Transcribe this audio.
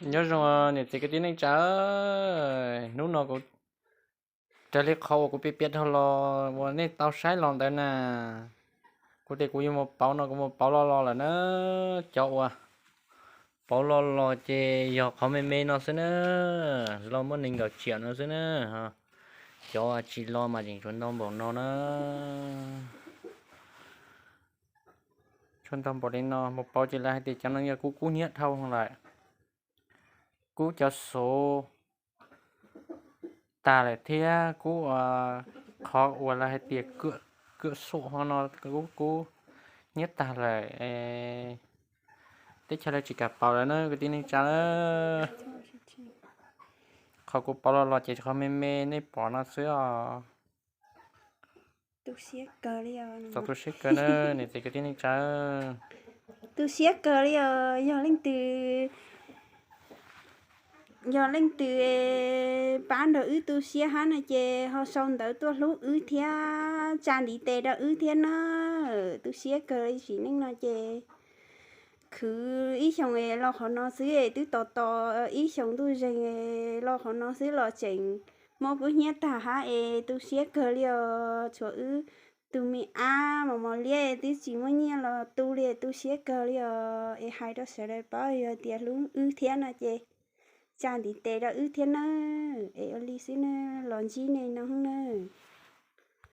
Nyob zoo niam txiv kwv tij neej tsa, hnub no kuv raws li qhov uas kuv piav piav dhau los uas nej tau saib los ntawd na, kuv tias kuv yuav mus pauv no kuv mus pauv loj los lawm na. Cov uas pauv loj los ces yog qhov me me no xwb na, loj muaj nees nkaum tsiam no xwb na. Cov tsis loj mas tseem tshuav ntau npaum no na. Tshuav ntau npaum li no mus pauv ces lawv hais tias cov no yog kub kub hnyiab dhau lawm, kub cov xuv tag lawm thiab kub qhov uas lawv hais tias kuam xuam ho no kub kub hnyiab tag lawm. Teb chaws lawv tsis kam pauv lawm na kwv tij neej tsa. Qhov kuv pauv los los ces qhov me me nej pom no xwb os. Txaus tu siab kawg na niam txiv kwv tij neej tsa. Tu siab kawg li os, yog leej twg yog leej twg pab nrog wb tu siab hab no ces ho sau ntawv tuaj hlub wb thiab tsa ntiv tes rau wb thiab na. Tu siab kawg li, tsim neej no ces khwv ib xyoos es los qhov no xwb es twb tos tos ib xyoos ntuj zeeg los qhov no xwb los tseem muab kub hnyiab tag hab es tu siab kawg li os. Tshuav wb tus me ab mos mos liab twb tsis muaj nyiaj los tu li, tu siab kawg li os. Es hais rau sawv daws paub yog tias hlub wb thiab no ces tsa ntiv tes rau wb thiab nawb. Es ua li xwb nawb, los ntsib nej no nawb.